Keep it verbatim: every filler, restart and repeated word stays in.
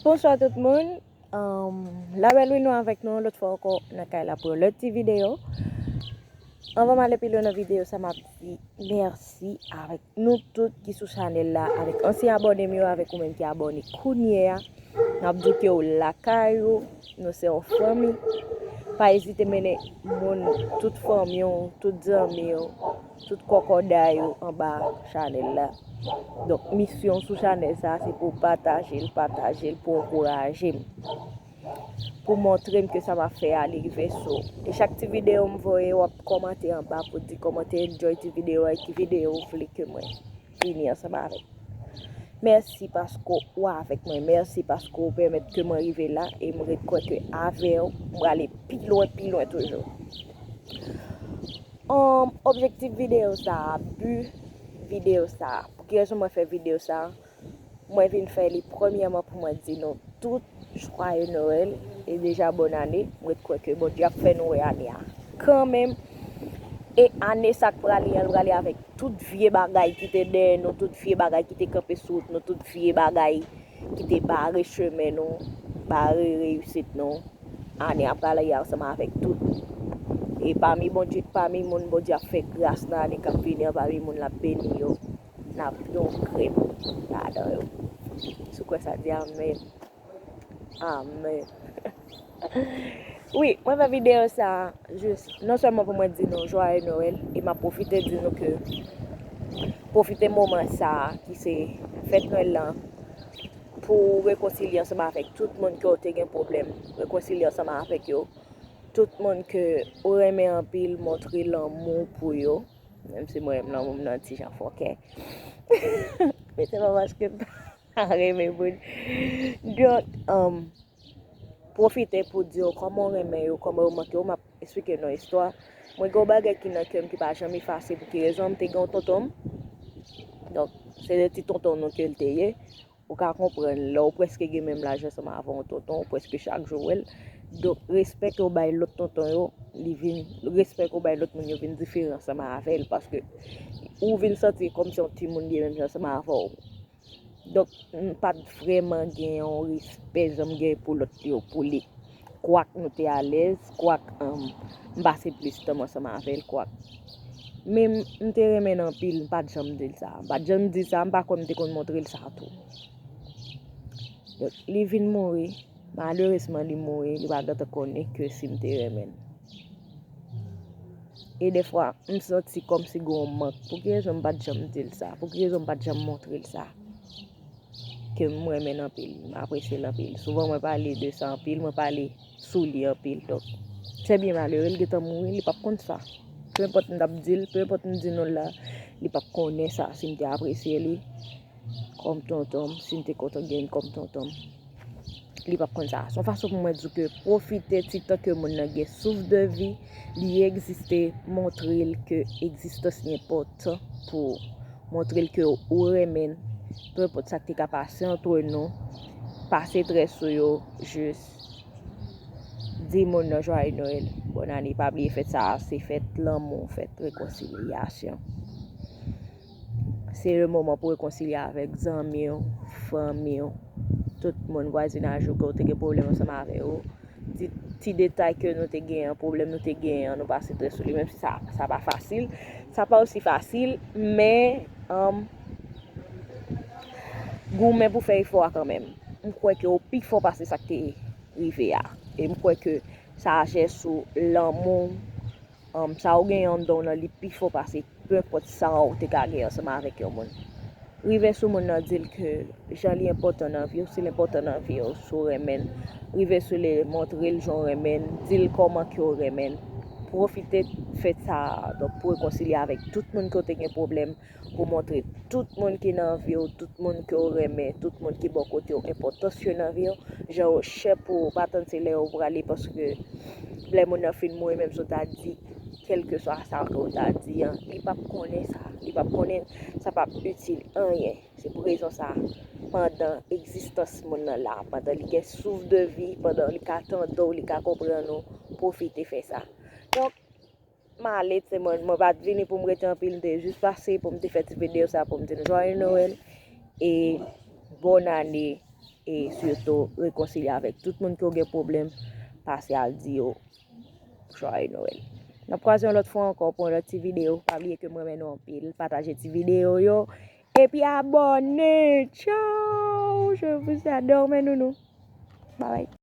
Bonswa tout moun. Um, Labèl Wi nou avèk nou yon lòt fwa ankò nan kay la pou yon lòt ti videyo. Anvan m ale pi lwen nan videyo sa, m ap di mèsi avèk nou tout ki sou chanèl la, avèk ansyen abòne m yo, avèk ou menm ki abòne kounye a. N ap di ke w lakay ou, nou se yon fanmi. Pa ezite mennen moun, tout fanmi w, tout zanmi w, tout kòkòday ou anba chanèl la. Donk, misyon sou chanèl sa, se pou w pataje l, pataje l, pou w ankouraje m. Pou montre m ke sa m ap fè a, li rive sou. E chak ti videyo m voye, w ap kòmante anba pou di kòman w te enjoy ti videyo a, e ki videyo w vle ke mwen vini ansanm avèk. Mèsi paske w avèk mwen. Mèsi paske w pèmèt ke mwen rive la. E m ret kwè ke avè w, m prale pi lwen, pi lwen toujou. Um, objektif videyo sa a, bi videyo sa a. Pou ki rezon mwen fè videyo sa a? Mwen vin fè li premyèman pou mwen di nou tout Joyeux Noël e deja bòn ane. Mwen kwè ke Bondye ap fè nou wè ane a kanmenm. E ane sa k prale an, l prale avèk tout vye bagay ki te dèyè nou, tout vye bagay ki te kanpe sou wout nou, tout vye bagay ki te bare chemen nou, bare reyisit nou. Ane a prale ansanm avèk tout. E pami Bondye, pami moun Bondye ap fè gras nan ane k ap vini an, pami moun l ap beni yo, n ap gen yon grenn ladan yo. Si w kwè sa, di amèn. Amèn. Wi, mwen fè videyo sa a jis non sèlman pou mwen di nou Joyeux Noël, e m ap pwofite di nou ke pwofite moman sa a ki se fèt Nwèl lan pou w rekonsilye ansanm avèk tout moun ke w te gen pwoblèm, rekonsilye ansanm avèk yo. Tout moun ke w renmen anpil, montre lanmou pou yo. Menm si mwen menm lanmou m nan ti jan fòkè. Men se pa paske m pa renmen moun. Donk, um, pwofite pou di yo kòman w renmen yo, kòman yo manke w. M ap eksplike nou yon istwa. Mwen gen yon bagay ki nan kè m ki pa janm efase. Pou ki rezon? M te gen yon tonton m. Donk, se de ti tonton nou ke l te ye. Ou ka konprann, lè w prèske gen menm laj ansanm avè yon tonton, ou prèske chak jou w wè l. Donk, respè ke w bay lòt tonton yo, li vin, respè ke w bay lòt moun yo vin diferan ansanm avè l, paske ou vin santi kòmsi yon timoun li ye menm jan ansanm avè w. Donk, m pa t vrèman gen yon respè jan m gen pou lòt yo, pou li. Kwak nou te alèz, kwak, um, m pase plis tan m ansanm avè l, kwak. Men m, m te renmen l anpil, m pa t janm di l sa. M pa t janm di sa, m pa kwè m te konn montre l sa tou. Donk, li vin mouri, malerezman li mouri, li pa gentan konnen ke si m te renmen l. E dèfwa, m santi kòmsi gen yon mank. Pou ki rezon m pa t janm di l sa? Pou ki rezon m pa t janm montre l sa? Ke m renmen l anpil, m apresye l anpil. Souvan mwen pale de sa anpil, mwen pale sou li anpil. Donk, se byen malere, l gentan mouri, li p ap konn sa. Penpòt m t ap di l, penpòt m di nou l la, li p ap konnen sa, si m te apresye li kòm tonton m, si m te kontan gen l kòm tonton m. Li p ap konn sa. Se yon fason pou mwen di w ke pwofite ti tan ke moun nan gen, souf de vi, li egziste, montre l ke egzistans li enpòtan pou ou. Montre l ke ou renmen l. Penpòt sa k te ka pase antre nou, pase trè sou yo, jis di moun nan Joyeux Noël, bòn ane. Pa bliye fèt sa a, se fèt lanmou, fèt rekonsilyasyon. Se le moman pou rekonsilye avèk zanmi w, fanmi w, tout moun vwazinaj ou ke w te gen pwoblèm ansanm avè yo. Ti, ti detay ke nou te gen, pwoblèm nou te gen an, nou pase trè sou li, menm si sa, sa pa fasil. Sa pa osi fasil, men, um, goumen pou fè efò a kanmenm. M kwè ke w pi fò pase sa k te rive a. E m kwè ke sajès ou, lanmou, um, sa ou genyen anndan w nan, li pi fò pase penpòt sa ou te ka gen ansanm avèk yon moun. Rive sou moun nan, di l ke jan li enpòtan nan vi w, si l enpòtan nan vi w, si w renmen l. Rive sou li, montre l jan w renmen l, di l kòman ke w renmen l. Pwofite fèt sa a, donk, pou rekonsilye avèk tout moun ke w te gen pwoblèm, pou montre tout moun ki nan vi w, tout moun ke w renmen, tout moun ki bò kote w, enpòtans yo nan vi w, jan yo chè pou ou, pa tann se lè yo prale, paske lè moun nan fin mouri, menm si w ta di kèlkeswa sa ke w ta di an, li p ap konnen sa, li p ap konnen, sa p ap itil anyen. Se pou rezon sa, pandan egzistans moun nan la, pandan li gen souf de vi, pandan li ka tande w, li ka konprann ou, pwofite fè sa. Donk, m ale, se mwen, mwen pa t vini pou m rete anpil, m te jis pase pou m te fè ti videyo sa pou m di nou Joyeux Noël e bòn ane e sitou rekonsilye avèk tout moun ke w gen pwoblèm, pase al di yo Joyeux Noël. N ap kwaze yon lòt fwa ankò pou yon lòt ti videyo. Pa bliye ke m renmen nou anpil. Pataje ti videyo yo. Epi abòne. Ciao. Je vous adore, mes nounous. Bye bye.